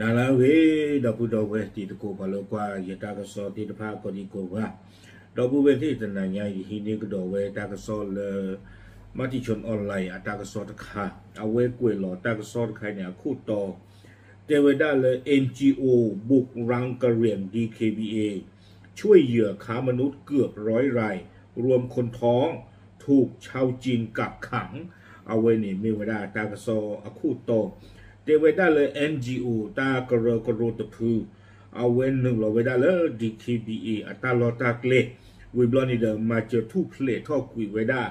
နၤလၢအဂ့ၤ ဒီပုၢ်ဒီဝဲၢ်တံၤသကိး ပှၤလၢကွၢ်ယတၢ်ကစီၣ်သ့ၣ်တဖၣ်ကိးဒံကိးဂၤ, ဒီပုၢ်ဝဲၢ်သ့ၣ်တနၤညါ ယဟံးန့ၢ်ကဒီးဝဲတၢ်ကစီၣ်လၢ Matichon Online အတၢ်ကစီၣ်တခါ, အဝဲကွဲးလီၤတၢ်ကစီၣ်တခါန့ၣ်အခိၣ်တီ တဲဝဲဒၣ်လၢ เอ็นจีโอ บุกรังกะเหรี่ยง ดีเคบีเอ ช่วยเหยื่อค้ามนุษย์เกือบร้อยราย รวมคนท้อง ถูกชาวจีนกักขัง အဝဲန့ၣ်မ့ၢ်ဝဲဒၣ်တၢ်ကစီၣ်အခိၣ်တီ, တဲဝဲဒၣ်လၢ เอ็นจีโอ တၢ်ကရၢကရိတဖု အဝဲနုာ်လီၤဝဲဒၣ်လၢ ดีเคบีเอ အတၢ်လီၢ်တၢ်ကျဲ, ဝံၤဘျီန့ၣ်ဒီး မၤစၢၤထူၣ်ဖျဲးထီၣ်ကွံာ်ဝဲဒၣ်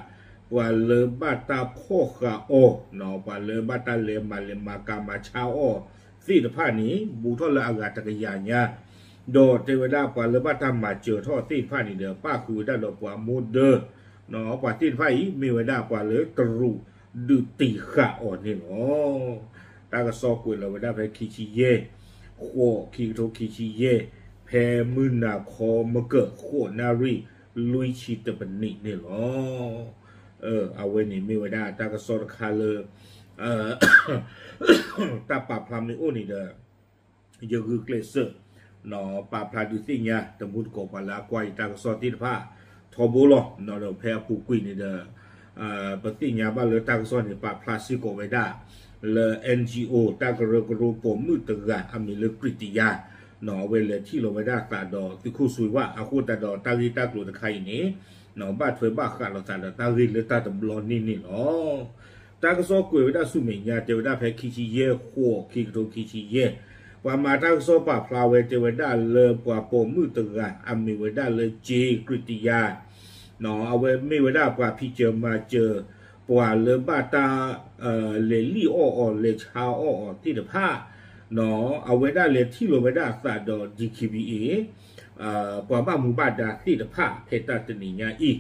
ပှၤလၢဘၣ်တၢ်ဖီၣ်ဃာ်အီၤ, ပှၤလၢဘၣ်တၢ်လဲၤမၤလဲၤမၤကၤမၤဆါအီၤသ့ၣ်တဖၣ်န့ၣ် ဘူးထီၣ်လၢအဂၤတကယၤညါ, ဒီးတဲဝဲဒၣ်ပှၤလၢဘၣ်တၢ်မၤစၢၤထီၣ်သ့ၣ်တဖၣ်န့ၣ်ဒီး ပၣ်ဃုာ်ဝဲဒၣ်ဒီးပှၤမိၢ်ဒၢ ပှၤသ့ၣ်တဖၣ်အံၤ မ့ၢ်ဝဲဒၣ်ပှၤလၢတရူးဒုးတံာ်ဃာ်အီၤန့ၣ်လီၤ. တၢ်ကစီၣ်ကွဲးလီၤဝဲဒၣ်ဖဲခံဆံယဲၢ် ဃိး ခံကထိခံဆံယဲၢ်, ဖဲမုၢ်နၤခီမကၢၢ် ဃိးနၣ်ရံၣ် လွံၢ်ဆံတပနံးန့ၣ်လီၤ. အဝဲန့ၣ်မ့ၢ်ဝဲဒၣ်တၢ်ကစီၣ်တခါလၢ တၢ်ပာ်ဖျါမ့ၢ်အိၣ်န့ၣ်ဒီး ယဂုာ်ကျဲးစၢး ပာ်ဖျါဒုးသ့ၣ်ညါ တမူတကိးပှၤလၢအကွၢ်ယတၢ်ကစီၣ်သ့ၣ်တဖၣ် ထီဘိလီၤ. ဒီးဖဲအပူၤကွံာ်န့ၣ်ဒီး ပသ့ၣ်ညါဘၣ်လၢတၢ်ကစီၣ်န့ၣ် ပာ်ဖျါစ့ၢ်ကီးဝဲဒၣ် လၢ เอ็นจีโอ တၢ်ကရၢကရိပိာ်မုၣ်တဂၤ အမံၤလၢ ကရံးတံယါ, အဝဲလဲၤထံၣ်လီၤဝဲဒၣ်သးဒီးသုးခိၣ်စွ့ၤဝၣ် အဃိသတးဒီးတၢ်ဂ့ၢ်တၢ်ကျိၤတခါအံၤန့ၣ် ဘၣ်ထွဲဘၣ်ဃးလိာ်သးဒီးတၢ်ဂ့ၢ်လၢတၢ်တဘျီန့ၣ်န့ၣ်လီၤ. တၢ်ကစီၣ်ကွဲးဝဲဒၣ်ဆူမဲာ်ညါ တဲဝဲဒၣ်ဖဲခံဆံယဲၢ် ဃိး ခံကထိခံဆံယဲၢ်, ပှၤမၤတၢ်ကစီၣ်ပာ်ဖျါဝဲ တဲဝဲဒၣ်လၢပှၤပိာ်မုၣ်တဂၤ အမံၤဝဲဒၣ်လၢ ကၠ့ ကရံးတံယါ, အဝဲမ့ၢ်ဝဲဒၣ်ပှၤဖံးစၢၤမၤစၢၤ ပှၤလၢဘၣ်တၢ် လဲၤလံၣ်အီၣ်အီၤ လဲၤဆါအီၣ်အီၤသ့ၣ်တဖၣ်, အဝဲဒၣ်လဲၤထံၣ်လီၤဝဲဒၣ်အသးဒီး ဒီး ပှၤဘၣ်မူဘၣ်ဒါသ့ၣ်တဖၣ် ဖဲတၢ်တနံၤညါအံ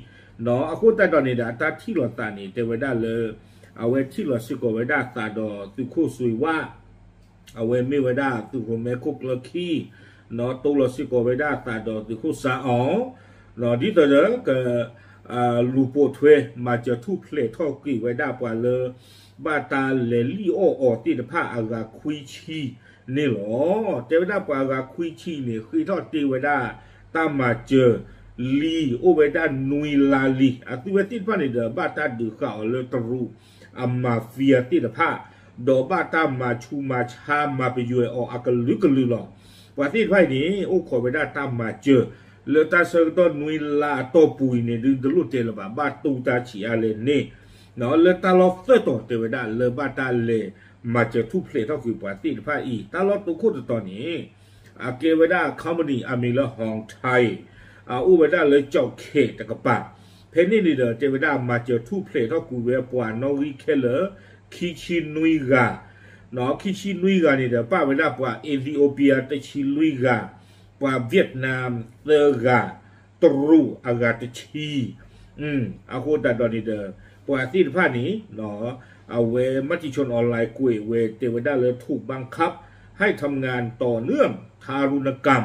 ၤ, အဃိသတးဒီးန့ၣ်ဒီး အတၢ်ထံၣ်လိာ်သးန့ၣ် တဲဝဲဒၣ်လၢ အဝဲထံၣ်လီၤစ့ၢ်ကီးဝဲဒၣ်အသးဒီးသုးခိၣ်စွ့ၤဝၣ်, အဝဲမ့ၢ်ဝဲဒၣ်သုးရိၣ်မဲခိၣ်ကျၢခံ, တိၢ်လီၤစ့ၢ်ကီးဝဲဒၣ်အသးဒီးသုးခိၣ်စါအီၤ, ဒ်သိးဒီးက လူၤပိာ်ထွဲ မၤစၢၤထူၣ်ဖျဲးထီၣ်ကွံာ်ဝဲဒၣ်ပှၤလၢ ဘၣ်တၢ်လဲၤလံၣ်အီၣ်အီၤသ့ၣ်တဖၣ်အဂၤခွံဆံန့ၣ်လီၤ. တဲဝဲဒၣ်ပှၤအဂၤခွံဆံန့ၣ် ဃ့ထီၣ်တ့ၢ်ဝဲဒၣ် တၢ်မၤစၢၤလံ အိၣ်ဝဲဒၣ်နွံလါလံ. အသုဝဲသ့ၣ်တဖၣ်န့ၣ်ဒီး ဘၣ်တၢ်ဒုးဃာ်အီၤလၢတရူး အမၤဖံအၤသ့ၣ်တဖၣ်, ဒီးဘၣ်တၢ်မၤဆူးမၤဆါမၤပယွဲအီၤအကလုာ်ကလုာ်လီၤ. ပှၤသ့ၣ်တဖၣ်အံၤန့ၣ် အိၣ်ခိးဝဲဒၣ်တၢ်မၤစၢၤ လၢတၢ်ဆၢကတီၢ်နွံလါအတီၢ်ပူၤအံၤန့ၣ် ဒုးတလိၣ်တဲလၢၤဘၣ် ဘၣ်တူၢ်တၢ်ဆံးအါလဲၣ်န့ၣ်, လၢတၢ်လီၢ်သၢတီၤတဲဝဲဒၣ်လၢဘၣ်တၢ်လဲၤမၤစၢၤထူၣ်ဖျဲးထီၣ်ကွံာ်ပှၤသ့ၣ်တဖၣ်အံၤ တၢ်လီၢ်တိခိၣ်တတီၤန့ၣ် အကဲဝဲဒၣ် company အမံၤလၢ Hong Tai, အအိၣ်ဝဲဒၣ်လၢကၠီၣ်ခဲတကပၤ, ဖဲန့ၣ်န့ၣ်ဒီး တဲဝဲဒၣ်မၤစၢၤထူၣ်ဖျဲးထီၣ်ကွံာ်ဝဲပှၤနီၣ်ဂံၢ်ခဲလၢာ် ခံဆံနွံဂၤ, ခံဆံနွံဂၤန့ၣ်ဒီး ပၣ်ဝဲဒၣ်ပှၤ Ethiopia တဆံလွံၢ်ဂၤ, ပှၤ Vietnam သၢဂၤ, တရူးအဂၤတဆံ အဃိသတးဒီးန့ၣ်ဒီး ပှၤသ့ၣ်တဖၣ်န့ၣ် အဝဲ Matichon Online ကွဲးဝဲတဲဝဲဒၣ်လၢ ถูกบังคับให้ทำงานต่อเนื่อง ทารุณกรรม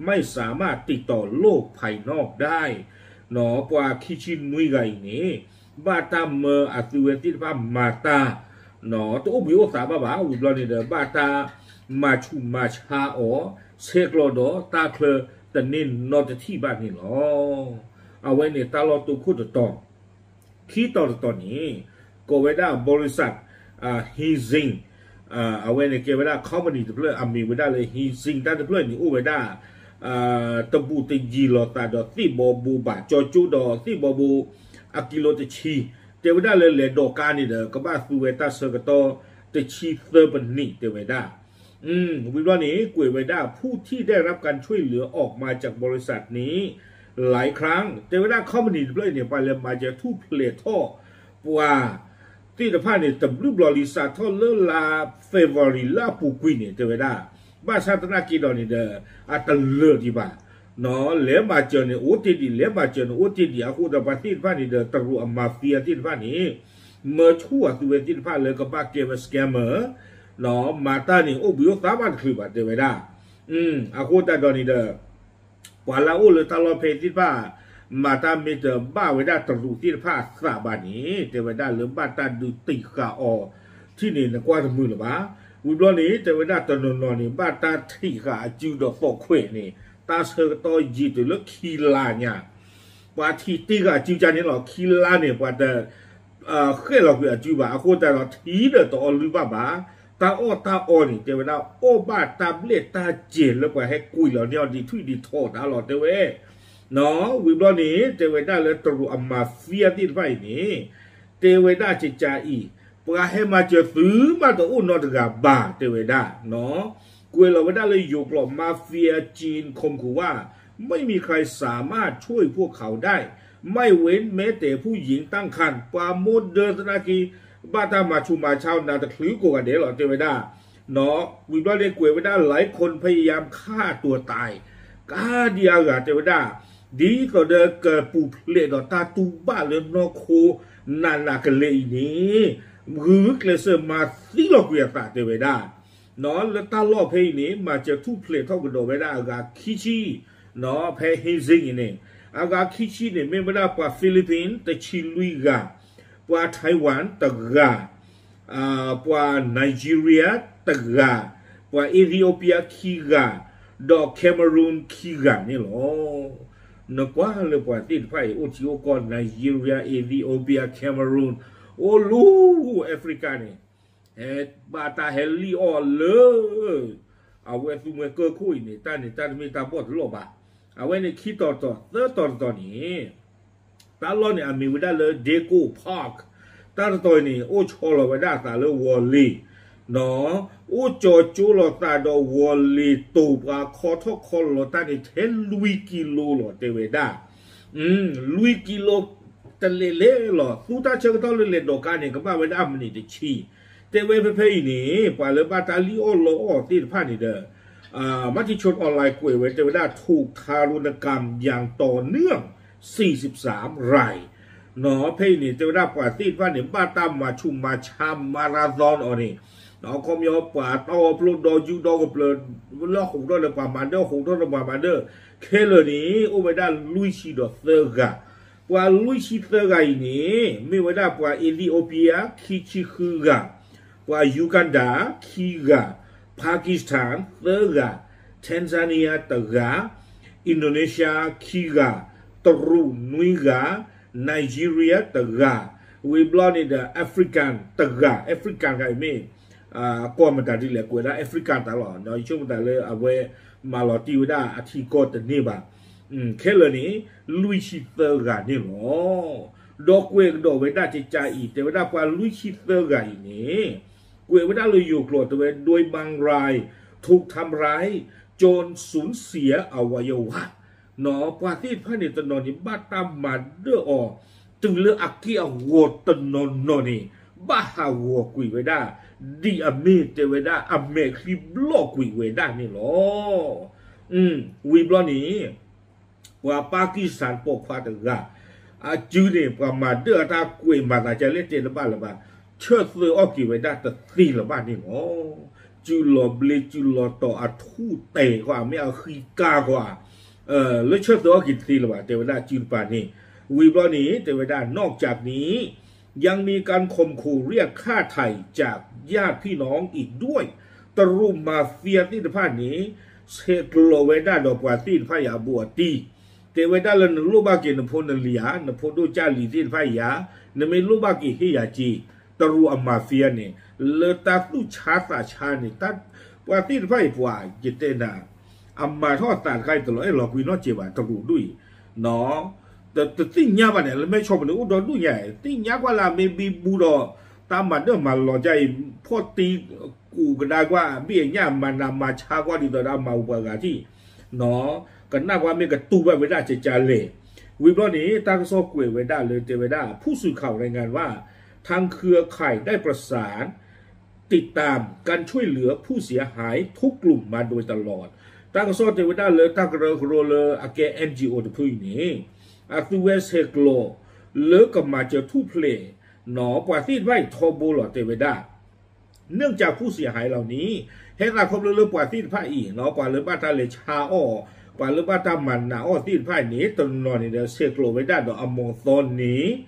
ไม่สามารถติดต่อโลกภายนอกได้ ပှၤခံဆံနွံဂၤအံၤန့ၣ် ဘၣ်တၢ်မၢအသုဝဲသ့ၣ်တဖၣ်မၤတၢ် တအိၣ်ဘှံးအိၣ်သးဘၣ်ဘၣ် ဝံၤဘျီန့ၣ်ဒီး ဘၣ်တၢ်မၤဆူးမၤဆါအီၤ ဆဲးကျိးဒီးတၢ်ချၢတန့ၢ်နီတထံၣ်ဘၣ်န့ၣ်လီၤ. အဝဲန့ၣ်တၢ်လီၢ်တိခိၣ်တတီၤ, ခံတီၤတတီၤန့ၣ် ကိးဝဲဒၣ် บริษัท Hijin, အဝဲန့ၣ်ကဲဝဲဒၣ် company တဖျၢၣ် အမံၤဝဲဒၣ်လၢ Hijin တၢ်တဖျၢၣ်န့ၣ် အိၣ်ဝဲဒၣ် တဘူးတယံၤလိာ်သးဒီးသ့ၣ်ဘီဘိဘၣ် ကၠီကၠိဒီးသ့ၣ်ဘီဘိ အကံလိတဆံ, တဲဝဲဒၣ်လၢလဲၤဒိးကါန့ၣ်ဒီး ကဘၣ်သူဝဲတၢ်ဆၢကတီၢ်တဆံသၢပနံး တဲဝဲဒၣ်. ဝံၤဘျီန့ၣ် ကွဲးဝဲဒၣ် ผู้ที่ได้รับการช่วยเหลือออกมาจากบริษัทนี้หลายครั้ง တဲဝဲဒၣ် company တဖျၢၣ်အံၤန့ၣ် ပှၤလဲၤမၤစၢၤထူၣ်ဖျဲးထီၣ် ပှၤသ့ၣ်တဖၣ်န့ၣ် တဘျုးဘျီလံ စးထီၣ်လၢလါ February လၢအပူၤကွံာ်န့ၣ် တဲဝဲဒၣ် ဘၣ်ဆၣ်သနာ်က့ဒီးန့ၣ်ဒီး အတလၢာ်ဒံးဘၣ် လဲၤမၤစၢၤန့ၣ်အိၣ်တ့ၢ်ဒံး လဲၤမၤစၢၤန့ၣ်အိၣ်တ့ၢ်ဒံး အဃိဒီးပှၤသ့ၣ်တဖၣ်န့ၣ်ဒီး တရူးအမၤဖံအၤသ့ၣ်တဖၣ်န့ၣ် မၢဆူၣ်အသုဝဲသ့ၣ်တဖၣ်လၢကဘၣ်ကဲဝဲ scammer မၤတၢ်န့ၣ်အိၣ်ဘှံးအိၣ်သါဘၣ်တချုးဘၣ် တဲဝဲဒၣ်. အဃိသတးဒီးန့ၣ်ဒီး ပှၤလၢအအိၣ်လၢတၢ်လီၢ်ဖဲသ့ၣ်တဖၣ် မၤတၢ်မ့ၢ်တဘၣ်ဝဲဒၣ်တရူးသ့ၣ်တဖၣ်အသးဘၣ်န့ၣ် တဲဝဲဒၣ်လၢဘၣ်တၢ်ဒုးတံာ်ဃာ်အီၤ ထံၣ်န့ၣ်နကွၢ်တမုာ်လၢၤဘၣ်. ဝံၤဘျီန့ၣ် တဲဝဲဒၣ်တနီၤနီၤန့ၣ် ဘၣ်တၢ်ထံၣ်ဃာ်အစုဒီးသီၣ်ခွဲးန့ၣ် တၢ်ဆၢကတီၢ်ယံာ်တုၤလၢခံလါညါ, ပှၤထံၣ်တ့ၢ်ဃာ်အစုကါန့ၣ်လီၤ. ခံလါန့ၣ် ပှၤတ ဃဲၣ်လီၤကွံာ်အစုဘၣ်. အဃိသတးဒီးထံဒီးတအီလုၢ်ဘၣ်ဘၣ်. တၢ်အီၣ်တၢ်အီန့ၣ် တဲဝဲဒၣ်အီၣ်ဘၣ်တၢ်ဘျဲၣ်တၢ်စဲၤလၢပှၤဟဲကွံာ်လီၤန့ၢ်အီၤ ဒံးထွံၣ်ဒံးထီၣ်တၢ်လီၤ တဲဝဲ ဝံၤဘျီန့ၣ် တဲဝဲဒၣ်လၢတရူးအမၤဖံအသ့ၣ်တဖၣ်အံၤန့ၣ် တဲဝဲဒၣ်ကကါအံၤ ပှၤဟဲမၤစၢၤသုမးတအိၣ်နီတဂၤဘၣ် တဲဝဲဒၣ် ကွဲးလီၤဝဲဒၣ်လၢယိၤကျိာ် mafia ကျိာ် ข่มขู่ว่า ไม่มีใครสามารถช่วยพวกเขาได้ ไม่เว้นแม้แต่ผู้หญิงตั้งครรภ์ ပှၤမိၢ်ဒၢသနာ်က့ ဘၣ်တၢ်မၤဆူးမၤဆါနၤတချုးကိးဂၤဒဲးလီၤ တဲဝဲဒၣ် ဝံၤဘျီန့ၣ်ကွဲးဝဲဒၣ် หลายคนพยายามฆ่าตัวตาย ကးဒံအါဂၤ တဲဝဲဒၣ် ဒ်သိးဒီးကပူၤဖျဲးဒီးတၢ်တူၢ်ဘၣ်လၢနီၢ်ခိ နးနးကလဲာ်အံၤန့ၣ် ဂုာ်ကျဲးစၢးမၤသံလီၤကွံာ်အသး တဲဝဲဒၣ် လၢတၢ်လီၢ်ဖဲအံၤန့ၣ် မၤစၢၤထူၣ်ဖျဲးထီၣ်ကဒီးဝဲဒၣ်အဂၤခံဆံ ဖဲ Hsing အံၤန့ၣ် အဂၤခံဆံန့ၣ် မ့ၢ်ဝဲဒၣ်ပှၤ Philippines တဆံလွံၢ်ဂၤ, ပှၤ Taiwan တဂၤ, ပှၤ Nigeria တဂၤ, ပှၤ Ethiopia ခံဂၤ, ဒီး Cameroon ခံဂၤန့ၣ်လီၤ. နကွၢ်လၢပှၤသ့ၣ်တဖၣ်အံၤ အိၣ်ထံအိၣ်ကီၢ် Nigeria, Ethiopia, Cameroon အိၣ်လၢ Africa န့ၣ် ဟဲဘၣ်တၢ်ဟဲလံၣ်အီၣ်လၢ အဝဲသူမှဲကၢၢ်ခိၣ်အံၤန့ၣ် တၢ်န့ၣ်တၢ်တမ့ၢ်တၢ်ဘီၣ်တလီၢ်ဘၣ်. အဝဲန့ၣ်ခံတီၤတီၤ သၢတီၤတတီၤန့ၣ် တၢ်လီၢ်န့ၣ်အမံၤဝဲဒၣ်လၢ Dago Park တၢ်တတီၤအံၤန့ၣ် အိၣ်ဆီလီၤဝဲဒၣ်အသးလၢဝီၤလ့ၤ အိၣ်ကၠီၤကၠိလီၤသးဒီးဝီၤလ့ၤတိၤ ပှၤခီထီၣ်ခီလီၤတၢ်န့ၣ် ထဲလွံၢ်ကံလိလီၤ တဲဝဲဒၣ် လွံၢ်ကံလိ တလဲၤလဲၤလီၤ သူတၢ်ဆၢကတီၢ်လၢလဲၤဒိးကါန့ၣ် ကဘၣ်ဝဲဒၣ်မံးနံးတဆံ တဲဝဲဖဲဖဲအံၤန့ၣ် ပှၤလၢဘၣ်တၢ်လံၣ်အီၣ်လီအီၣ်သ့ၣ်တဖၣ်န့ၣ်ဒီး မၤထံဆိ online ကွဲးဝဲ တဲဝဲဒၣ် ถูกทารุณกรรมอย่างต่อเนื่อง สี่สิบสามราย ဖဲအံၤန့ၣ် တဲဝဲဒၣ်ပှၤသ့ၣ်တဖၣ်န့ၣ် ဘၣ်တၢ်မၤဆူးမၤဆါ marathon အီၤန့ၣ် ခီပညီပှၤတီပျိဒီယူဒီကပျၢၤ လၢဟူးထီၣ်ဒီးပှၤမၤဒၢ ဟူးထီၣ်ဒီးပှၤမၤဒၢ ခဲလၢာ်န့ၣ် အိၣ်ဝဲဒၣ်လွံၢ်ဆံဒီးသၢဂၤ ပှၤလွံၢ်ဆံသၢဂၤအံၤန့ၣ် မ့ၢ်ဝဲဒၣ်ပှၤ Ethiopia ခံဆံဃုဂၤ, ပှၤ Uganda ခံဂၤ, Pakistan သၢဂၤ, Tanzania တဂၤ, Indonesia ခံဂၤ, တရူးနွံဂၤ, Nigeria တဂၤ, ဝံၤဘျီန့ၣ်ဒီး African တဂၤ, African တဂၤအံၤမ့ၢ် ကီၢ်မတၤဒ်လဲၣ် ကွဲးဒၣ် African တၢ်လီၤ, ယဆိကမိၣ်တၢ်လၢအဝဲ မၤလီၤတံၢ်ဝဲဒၣ်အထံကီၢ်တန့ၢ်ဘၣ်, ခဲလၢာ်န့ၣ် လွံၢ်ဆံသၢဂၤန့ၣ်လီၤ. ဒီးကွဲးကဒီးဝဲဒၣ်ကကါအံၤ တဲဝဲဒၣ်ပှၤလွံၢ်ဆံသၢဂၤအံၤန့ၣ် ကွဲးဝဲဒၣ်လၢယိၤကျိာ်တဲဝဲ โดยบางรายถูกทำร้ายจนสูญเสียอวัยวะ ပှၤသ့ၣ်တဖၣ်န့ၣ် တနီၤန့ၣ် ဘၣ်တၢ်မၤဒၢၣ်အီၤ တုၤလၢအက့ၢ်အဂီၤတနီၤနီၤန့ၣ် ဘၣ်ဟးဂီၤကွံာ်ဝဲဒၣ် ဒ်အမ့ၢ်တဲဝဲဒၣ် အမဲာ်ချံဘျီၣ်ကွံာ်ဝဲဒၣ်န့ၣ်လီၤ. ဝံၤဘျီန့ၣ် ပှၤ Pakistan ပိာ်ခွါတဂၤ အစုန့ၣ် ပှၤမၤဒၢၣ်အတၢ်ကွဲးမၤသးဒ်လဲၣ်တဲတဘၣ်လၢၤဘၣ်, ဆၢသၢအီၣ်က့ၤဝဲဒၣ်တသ့လၢၤဘၣ်န့ၣ်လီၤ. စုလီၤဘျ့စုလီၤတီၤအထူၣ်တဲာ်ကွၢ် မ့ၢ်အဃံကါကွၢ် လၢဆၢသၢအီၣ်က့ၤတသ့လၢၤဘၣ် တဲဝဲဒၣ်စုတပၤန့ၣ်, ဝံၤဘျီန့ၣ် တဲဝဲဒၣ် นอกจากนี้ ยังมีการข่มขู่เรียกค่าไถ่จากญาติพี่น้องอีกด้วย တရူး mafia သ့ၣ်တဖၣ်န့ၣ် ဆဲးကျိးဝဲဒၣ်ဒီး ပှၤသ့ၣ်တဖၣ်အံၤအဘူးအတံၢ်, တဲဝဲဒၣ်လၢနလိၣ်ဘၣ်က့ၤနဖိနလံၤဧါ, နဖိဒိၣ်ကၢ်လံၤသ့ၣ်တဖၣ်အံၤဧါ, နမ့ၢ်လိၣ်ဘၣ်က့ၤဟ့ၣ်ယၤက့ၤ, တရူးအ mafia န့ၣ် လၢတၢ်သူၣ်ဆါသးဆါန့ၣ် ပှၤသ့ၣ်တဖၣ်အံၤပှၤ ယတဲနၤ အမၤထီၣ်အသးတခါအံၤ တလီၤအဲၣ်လီၤကွံနီတစဲးဘၣ် တရူးဒူၣ်အံၤ တသ့ၣ်ညါဘၣ်န့ၣ် လၢမဲဆီးပူၤန့ၣ် အိၣ်ဒီဒူၣ်ညါ, သ့ၣ်ညါကွၢ်လၢအမ့ၢ်ဘံဘူဒီး တၢ်မၤဒၢၣ်မၤလီၤကါအံၤ ဖီၣ်တံကူးကဒါကွၢ် ဘ့ၣ်အညၣ်မၤနးမၤဆါကွၢ်ဒ်သိးဒီးအမၤပှၤဂၤထံၣ်, ကနၣ်ကွၢ်မ့ၢ်ကတူၢ်ဘၣ်ဝဲဒၣ်ကကါလဲၣ်. ဝံၤဘျီန့ၣ် တၢ်ကစီၣ်ကွဲးဝဲဒၣ်လၢတဲဝဲဒၣ် ผู้สื่อข่าวรายงานว่า ทางเครือข่ายได้ประสาน ติดตามการช่วยเหลือผู้เสียหายทุกกลุ่มมาโดยตลอด တၢ်ကစီၣ်တဲဝဲဒၣ်လၢတၢ်ကရၢကရိလၢအကဲ NGO တဖုအံၤန့ၣ် အသုဝဲဆဲးကျိး လၢကမၤစၢၤထူၣ်ဖျဲး ပှၤသ့ၣ်တဖၣ်အံၤထီဘိလီၤ တဲဝဲဒၣ် เนื่องจากผู้เสียหายเหล่านี้ ဟဲသးခီဖျိလၢပှၤသ့ၣ်တဖၣ်အံၤ ပှၤလၢဘၣ်တၢ်လဲၤဆါအီၣ် ပှၤလၢဘၣ်တၢ်မၤနးအီၣ်သ့ၣ်တဖၣ်အံၤန့ၣ် တနီၤန့ၣ်ဒီး ဆဲးကျိးဝဲဒၣ်ဒီးအမီၤသီန့ၣ်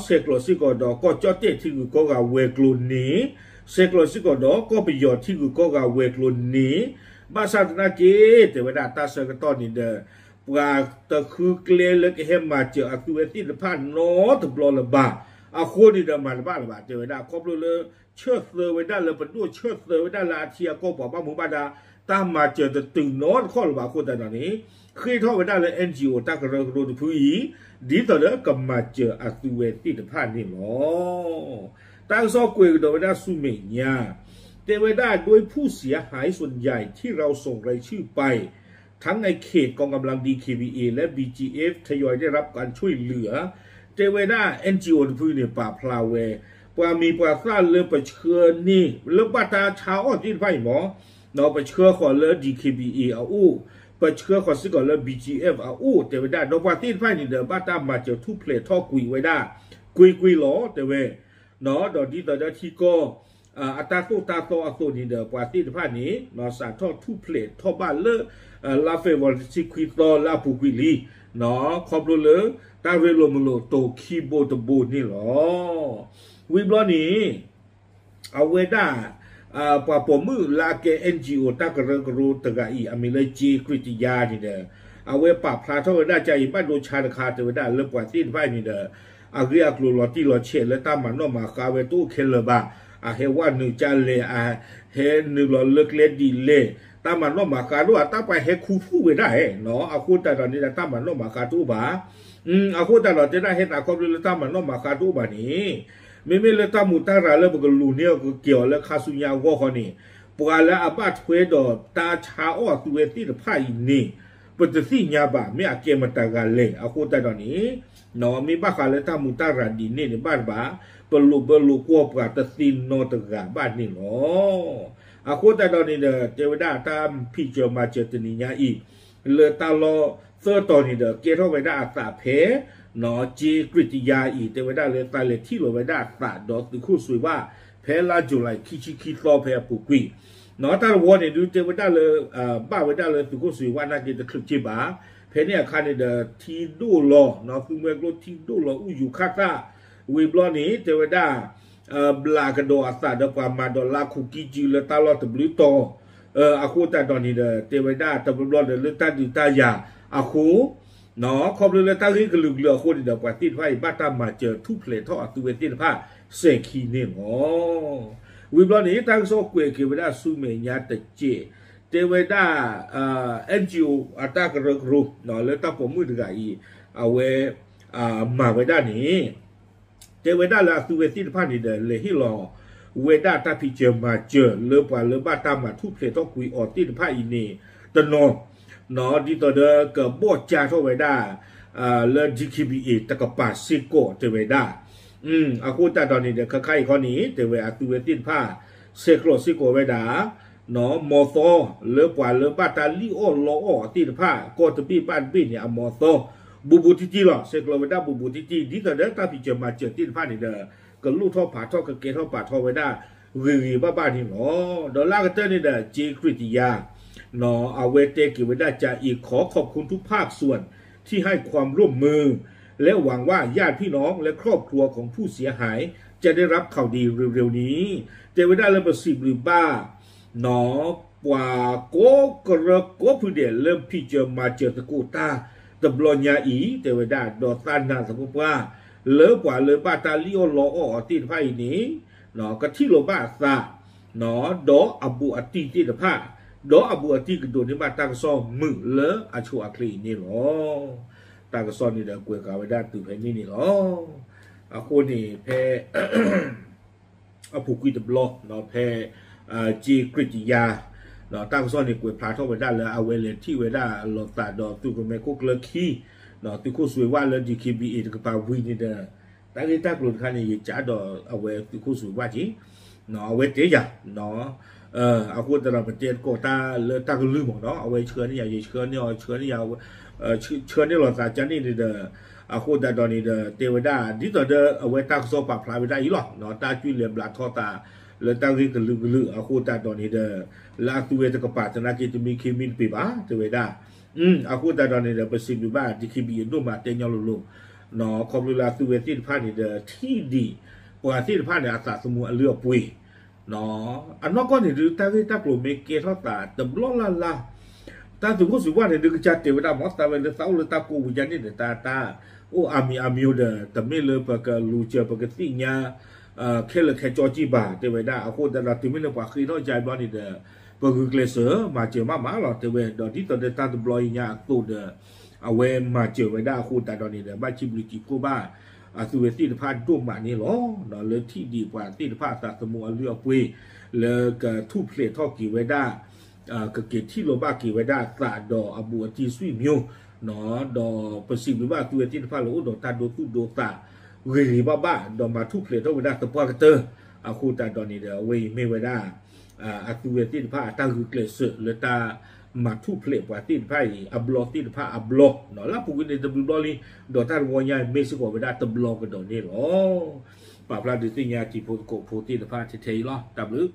ဆဲးကျိးစ့ၢ်ကီးဒီးကီၢ်ကၠီၣ်တဲၣ်ထံဂုၤကီၢ်ဂၤဝဲၤကျိၤန့ၣ် ဆဲးကျိးစ့ၢ်ကီးဒီး ကီၢ်ပယီၤထံဂုၤကီၢ်ဂၤဝဲၤကျိၤန့ၣ် ဘၣ်ဆၣ်သနာ်က့ တဲဝဲဒၣ်တၢ်ဆၢကတီၢ်န့ၣ်ဒီး ပှၤတဃုကျဲလၢကဟဲမၤစၢၤအသုဝဲသ့ၣ်တဖၣ်နီတဘျီလၢၤဘၣ်. အဃိန့ၣ်ဒီးမၤတဘၣ်လၢၤဘၣ် တဲဝဲဒၣ် ခီဖျိလၢ ဆၢသၢဝဲဒၣ်လၢပဒိၣ် ဆၢသၢဝဲဒၣ်လၢအထံအကီၢ်ပှၤဘၣ်မူဘၣ်ဒါ တၢ်မၤစၢၤတတုၤနီတခီၣ်လၢၤဘၣ်အဃိသတးဒီးန့ၣ် ဃ့ထီၣ်ဝဲဒၣ်လၢ N G O တၢ်ကရၢကရိတဖုအံၤ ဒ်သိးဒီးကမၤစၢၤအသုဝဲသ့ၣ်တဖၣ်န့ၣ်လီၤ. တၢ်ကစီၣ်ကွဲးကဒီးဝဲဒၣ်ဆူမဲာ်ညါ တဲဝဲဒၣ် โดยผู้เสียหายส่วนใหญ่ที่เราส่งรายชื่อไป ทั้งในเขตกองกำลัง ดี เค บี เอ และ บี จี เอฟ ทยอยได้รับการช่วยเหลือ တဲဝဲဒၣ် N G O တဖုန့ၣ် ပာ်ဖျါဝဲ ပှၤမံၤပှၤသၣ်လၢပဆှၢန့ၢ် လၢဘၣ်တၢ်ဆါအီၣ်သ့ၣ်တဖၣ်အံၤမ့ၢ် ပဆှၢဃီၤလၢ D K B A အအိၣ်, ပဆှၢဃီၤစ့ၢ်ကီးလၢ B G F အအိၣ် တဲဝဲဒၣ် ဒီးပှၤသ့ၣ်တဖၣ်န့ၣ်ဒီး ဘၣ်တၢ်မၤစၢၤထူၣ်ဖျဲးထီၣ်ကွံာ်ဝဲဒၣ် ကွ့ၢ်ကွ့ၢ်လီၤ တဲဝဲ, ဒီးဒ်သိးဒီးထံကီၢ် အတၢ်သိၣ်တၢ်သီအသိးန့ၣ်ဒီး ပှၤသ့ၣ်တဖၣ်န့ၣ် စးထီၣ်ထူၣ်ဖျဲးထီၣ်ဘၣ်လၢ လါ February တဆံခွံသီလၢအပူၤကွံာ်လံ, ခီဖျိလၢ တၢ်ရ့လိာ်မုာ်လိာ်တိၤခံဘိတဘိန့ၣ်လီၤ. ဝံၤဘျီန့ၣ် အဝဲဒၣ် ပှၤပိာ်မုၣ်လၢအကဲ N G O တၢ်ကရၢကရိတဂၤအံၤ အမံၤလၢ က့ကရံးတယါန့ၣ်ဒီး အဝဲပာ်ဖျါထီၣ်ဝဲဒၣ်ကါအံၤ ဘၣ်ဒိဆါတခါ တဲဝဲဒၣ်လၢပှၤသ့ၣ်တဖၣ်အံၤန့ၣ်ဒီး အဂ့ၢ်အကျိၤလီၤတံၢ်လီၤဆဲးလၢတၢ်မၤနီၣ်မၤဃါဝဲတအိၣ်ခဲလၢာ်ဘၣ်, အဟဲဝဲနုာ်ကၢ်လဲၣ်, အဟဲနုာ်လီၤလၢကျဲဒ်လဲၣ်, တၢ်မၤနီၣ်မၤဃါတအိၣ်ဘၣ်, တၢ်ပှၤဟဲခူသူၣ်ဝဲဒၣ်ဧါ, အဃိသတးဒီးန့ၣ်ဒီး တၢ်မၤနီၣ်မၤဃါတအိၣ်ဘၣ်. အဃိသတးဒီးတဲဒၣ်ဟဲသးခီဖျိလၢတၢ်မၤနီၣ်မၤဃါတအိၣ်ဘၣ်န့ၣ်, မ့မ့ၢ်လၢတၢ်မူးတၢ်ရၤလၢပကလူၤန့ၢ်အီၤကကဲၤအီၤလၢခါဆူညါအဂီၢ်ဃီန့ၣ်, ပှၤလၢအဘၣ်ထွဲဒီးတၢ်ဆါအီၣ်အသုဝဲသ့ၣ်တဖၣ်အံၤန့ၣ်, ပတသ့ၣ်ညါဘၣ် မ့ၢ်အကဲမတၤဂၤလဲၣ်. အဃိသတးဒီးန့ၣ် မ့ၢ်ဘၣ်ဃးလၢတၢ်မူးတၢ်ရၤဒ်န့ၣ်န့ၣ် ဘၣ်တဘၣ် ပလိာ်ဘၢလိာ်ကွီၢ်ပှၤတသ့နီတဂၤဘၣ်န့ၣ်လီၤ. အဃိသတးဒီးန့ၣ်ဒီး တဲဝဲဒၣ်တၢ်ဖံးစၢၤမၤစၢၤတနံၤညါအံၤ လၢတၢ်လီၢ်သၢတီၤန့ၣ်ဒီး ကဲထီၣ်ဝဲဒၣ်အသးဖဲ က့ကရံးတယါအံၤ တဲဝဲဒၣ်လၢသးလဲၤထံၣ်လီၤဝဲဒၣ်အသးဒီးသုးခိၣ်စွ့ၤဝၣ် ဖဲလါ July ခံဆံခံသီဖဲအပူၤကွံာ်, တၢ်တဝီန့ၣ်ဒုးတဲဝဲဒၣ်လၢ ဘၣ်ဝဲဒၣ်လၢသုးခိၣ်စွ့ၤဝၣ်နာ်က့တချုးက့ဘၣ်, ဖဲန့ၣ်အခါန့ၣ်ဒီး ထံဒိၣ်လီၤ သုးမွဲကျိထံဒိၣ်လီၤအူယူၤခၣ်သၣ်, ဝံၤဘျီန့ၣ် တဲဝဲဒၣ် ဘျးကဒီးအသးဒီးပှၤမၤဒီးလါခူးကံစုလၢတၢ်လီၢ်တဘျုးတီၤ, အဃိသတးဒီးန့ၣ်ဒီး တဲဝဲဒၣ်တဘျီဘျီဒီးလၢတၢ်ဒုးတၢ်ယၤအဃိ ခီဖျိလၢတၢ်ဂ့ၢ်ကလုာ်ကလုာ်အဃိန့ၣ်ဒီး ပှၤသ့ၣ်တဖၣ်အံၤဘၣ်တၢ်မၤစၢၤထူၣ်ဖျဲးထီၣ်အသုဝဲသ့ၣ်တဖၣ်စဲၤခံန့ၣ်လီၤ. ဝံၤဘျီန့ၣ် တၢ်ကစီၣ်ကွဲးက့ၤဝဲဒၣ်ဆူမဲာ်ညါတစဲး, တဲဝဲဒၣ် N G O အတၢ်ကရၢကရိ လၢတၢ်ပိာ်မုၣ်တဂၤအံၤ အဝဲ မၤဝဲဒၣ်န့ၣ် တဲဝဲဒၣ်လၢအသုဝဲသ့ၣ်တဖၣ်န့ၣ်ဒီး လဲၤဟ့ၣ်လီၤဝဲဒၣ်တၢ်ဖံးစၢၤမၤစၢၤလၢပှၤလၢဘၣ်တၢ်မၤထူၣ်ဖျဲးထီၣ်ကွံာ်အီၤသ့ၣ်တဖၣ်အံၤန့ၣ် တနီၤ ဒ်သိးဒီးကဘီၣ်ကၢထီၣ်ဝဲဒၣ် လၢ D K B A တကပၤစ့ၢ်ကီးတဲဝဲဒၣ် အဃိသတးဒီးန့ၣ်ဒီး ခဲခါအံၤခီန့ၣ် တဲဝဲအသုဝဲသ့ၣ်တဖၣ် ဆဲးကျိးစ့ၢ်ကီးဝဲဒၣ် မီၢ်သီလၢပှၤလၢဘၣ်တၢ်လံၣ်အီၣ်လီအီၣ်အီၤသ့ၣ်တဖၣ် ကီၢ်တဘ့ၣ်ဘၣ်တဘ့ၣ်န့ၣ် အမီၢ်သီ ဘူးဘူးတံၢ်တံၢ်လီၤ. ဆဲးကျိးဝဲဒၣ်ဘူးဘူးတံၢ်တံၢ် ဒ်သိးဒီးတၢ်ဖံးစၢၤမၤစၢၤသ့ၣ်တဖၣ်န့ၣ်ဒီး ကလိၣ်ထီၣ်ဖးထီၣ် ကကဲထီၣ်ပာ်ထီၣ်ဝဲဒၣ် ဂ့ၤဂ့ၤဘၣ်ဘၣ်န့ၣ်လီၤ. ဒီးလၢအကတၢၢ်န့ၣ်ဒီး က့ခရံာ်တယါ အဝဲတဲက့ၤဝဲဒၣ် จากอีขอขอบคุณทุกภาคส่วนที่ให้ความร่วมมือ และหวังว่าญาติพี่น้องและครอบครัวของผู้เสียหายจะได้รับข่าวดีเร็วๆนี้ တဲဝဲဒၣ်လၢပစံးဘျုးဘၣ် ပှၤကိးကရၢကိးဖုဒဲးလၢဖံးစၢၤမၤစၢၤသကိးတၢ်တဘျီညါအံၤ တဲဝဲဒၣ် ဒီးသးနာ်သပှၢ်ပှၢ် လၢပှၤလၢဘၣ်တၢ်လံၣ်အီၣ်လီအီၣ်အီၤသ့ၣ်တဖၣ်အံၤန့ၣ် ကထံၣ်လိာ်ဘၣ်အသး ဒီးအဘူးအတံၢ်သ့ၣ်တဖၣ် ဒီးအဘူးအတံၢ်ကဒိးန့ၢ်ဘၣ်တၢ်ကစီၣ်မုာ်လၢအဆိအချ့အံၤန့ၣ်လီၤ. တၢ်ကစီၣ်န့ၣ်ဒီးကွဲးဃာ်ဝဲဒၣ်တုၤဖဲန့ၣ်န့ၣ်လီၤ. အဃိန့ၣ်ဖဲ အပူၤကွံာ်တဘျီ ဖဲ က့ခရံာ်တယါ တၢ်ကစီၣ်န့ၣ် ကွဲးဖျါထီၣ်ဝဲဒၣ်လၢအဝဲလဲၤထံၣ်ဝဲဒၣ်လိာ်သးဒီးသုးကမဲခိၣ်ကျၢခံ သုးခိၣ်စွ့ၤဝၣ်လၢ D K B A တကပၤဝံၤန့ၣ်ဒီး တၢ်ဂ့ၢ်တၢ်ကျိၤတခါန့ၣ် ယကးဒီးအဝဲသုးခိၣ်စွ့ၤဝၣ်က့ၤ အဝဲတဲယၤ အဃိသတးဒီးပတဲသကိးတၢ်လၢတၢ်ကလုၢ်မ့ၢ်နီၤ အဝဲဆှၢန့ၢ်ယၤ ယဆှၢန့ၢ်အီၤ ဆှၢန့ၢ်ယၤ ဆှၢန့ၢ်လိာ်သးကန့ၣ်န့ၣ်ဒီး အဃိသတးဒီးန့ၣ်ဒီး တဲဝဲဒၣ် ဒ်သိးဒီးအဝဲတၢ်ကစီၣ်ပာ်ဖျါဝဲဒၣ်အံၤလီၤ တၢ်ကၠွံၣ်လဲၤဘျးထီသး လၢတၢ်ဂ့ၢ်ကလုာ်ကလုာ် အဃိသတးဒီးန့ၣ်ဒီး လၢအသုဝဲတကပၤသနာ်က့တမံခ့မံတပ့ၤဘၣ် တဲဝဲဒၣ် အဃိသတးဒီးန့ၣ်ဒီး ပစံးဘျုးဘၣ် D K B A ဒိၣ်မးတဲညီလိၤလိၤ ခီဖျိလၢအသုဝဲသ့ၣ်တဖၣ်န့ၣ်ဒီး ထံၣ်ဒံး ပှၤသ့ၣ်တဖၣ်န့ၣ် အသးသမူအလုၢ်အပှ့ၤ အနီၢ်ကီၢ်န့ၣ်ဒုး တၢ်ဂ့ၢ်တၢ်ကျိၤမ့ၢ်ကဲထီၣ်သးတဘျီလၢ်လၢ်, တၢ်သုးခိၣ်စံးပှၢ်န့ၣ်ဒုး ကစၢ်တဲဝဲဒၣ် မ်သးဝဲလၢသးအိၣ်လၢတၢ်ကိးပူၤညါန့ၣ်ဒီး တၢ်တၢ်အိၣ်အါမံၤအါမံၤဒီး တမ့ၢ်လၢပကလူၤစၢၤ ပကသ့ၣ်ညါ ခဲလၢာ်ခဲဆ့ကံဘၣ် တဲဝဲဒၣ်. အဃိသတးဒီး တုၤမ့ၢ်လၢပှၤဃ့ထီၣ်ကါဘျီန့ၣ်ဒီး ပဂုာ်ကျဲးစၢးမၤစၢၤမးမးလီၤ တဲဝဲ. ဒီးဒ်သိးဒီးတၢ်တဘျီအံၤညါအသိးဒီး အဝဲမၤစၢၤဝဲဒၣ်အဃိသတးဒီးန့ၣ်ဒီး ဘၣ်စံးဘျုးစံးဖှိၣ်ဘၣ် အသုဝဲသ့ၣ်တဖၣ်ဒိၣ်မးန့ၣ်လီၤ. လၢထံၣ်ဒံးပှၤသ့ၣ်တဖၣ်အသးသမူအလုၢ်အပှ့ၤ လၢကထူၣ်ဖျဲးထီၣ်က့ၤဝဲဒၣ် ကက့ၤထံၣ်လိာ်ဘၣ်က့ၤဝဲဒၣ်အသးဒီးအဘူးအတံၢ် ဆွေမျိုး ဒီးပစံးဘျုးဘၣ်အသုဝဲသ့ၣ်တဖၣ်လၢအိၣ်ဒီးတၢ်ဒိသူၣ်ဒိသး ဂ့ၤဂ့ၤဘၣ်ဘၣ် ဒီးမၤထူၣ်ဖျဲးထီၣ်ဝဲဒၣ်သပှၢ်ကတၢၢ် အဃိသတးဒီးန့ၣ်ဒီး အဝဲအံၤမ့ၢ်ဝဲဒၣ် အသုဝဲသ့ၣ်တဖၣ်အတၢ်ဂုာ်ကျဲးစၢးလၢတၢ်မၤထူၣ်ဖျဲးပှၤသ့ၣ်တဖၣ်အံၤ အဘျီသ့ၣ်တဖၣ်အဘျီ လၢအပူၤကွံာ်န့ၣ်တဘျုးဘျီလံ ဒီးတၢ်တဝီညါအံၤမ့ၢ်စ့ၢ်ကီးဝဲဒၣ်တဘျီကဒီးန့ၣ်လီၤ. ပာ်ဖျါဒုးသ့ၣ်ညါတံၤဖိသကိးဖိသ့ၣ်တဖၣ်ထဲထဲအံၤလီၤ. တၢ်ဘျုး